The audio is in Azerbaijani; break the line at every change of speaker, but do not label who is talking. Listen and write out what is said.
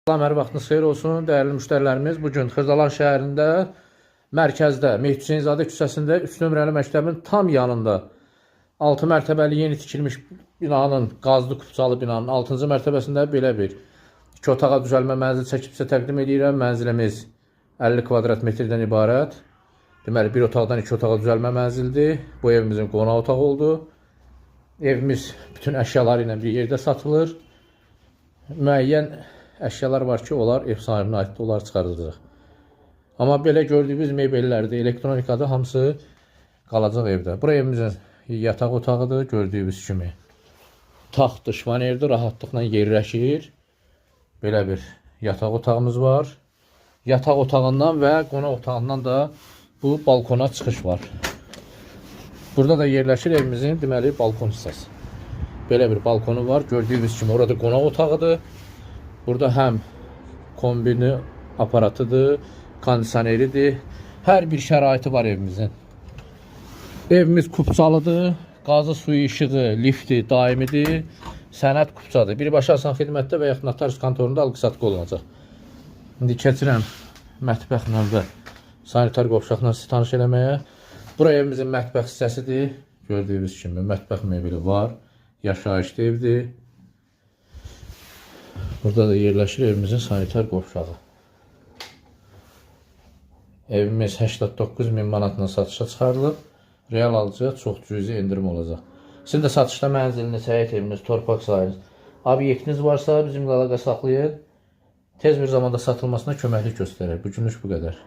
Salam, hər vaxtınız xeyir olsun, dəyərli müştərilərimiz. Bu gün Xırdalan şəhərində, mərkəzdə, Mehdi Hüseynzadə küçəsində 3 nömrəli məktəbin tam yanında 6 mərtəbəli yeni tikilmiş binanın, qazlı kupçalı binanın 6-cı mərtəbəsində belə bir iki otağa düzəlmə mənzil çəkib sizə təqdim edirəm. Mənzilimiz 50 kvadrat metrdən ibarət. Deməli, bir otaqdan iki otağa düzəlmə mənzildir. Bu evimizin qonaq otağı oldu. Evimiz bütün əşyaları ilə bir yerdə satılır. Müəyyən əşyalar var ki, onlar ev sahibinə aiddir, onlar çıxarılacaq. Amma belə gördüyünüz mebellərdir, elektronikadır, hamısı qalacaq evdə. Bura evimizin yataq otağıdır, gördüyünüz kimi. Taxtdır, şifanerdir, rahatlıqla yerləşir. Belə bir yataq otağımız var. Yataq otağından və qonaq otağından da bu balkona çıxış var. Burada da yerləşir evimizin deməli balkon hissəsi. Belə bir balkonu var. Gördüyünüz kimi orada qonaq otağıdır. Burada həm kombini aparatıdır, kondisioneridir. Hər bir şəraiti var evimizin. Evimiz kupçalıdır. Qazı, suyu, işığı, lifti daimidir. Sənəd kupçadır. Birbaşa asan xidmətdə və yaxud notarius kontorunda alqı-satqı olunacaq. İndi keçirəm mətbəxlə və sanitar qovşaqla sizi tanış eləməyə. Bura evimizin mətbəx hissəsidir. Gördüyünüz kimi mətbəx mebeli var. Yaşayışlı evdir. Burada da yerləşir evimizin sanitar qovşağı. Evimiz 89 min manatla satışa çıxarılıb. Real alıcıya çox cüzi endirim olacaq. Sizin də satışda mənziliniz, həyət eviniz, torpaq sahəniz, obyektiniz varsa bizimlə əlaqə saxlayın. Tez bir zamanda satılmasına köməklik göstərək. Bugünlük bu qədər.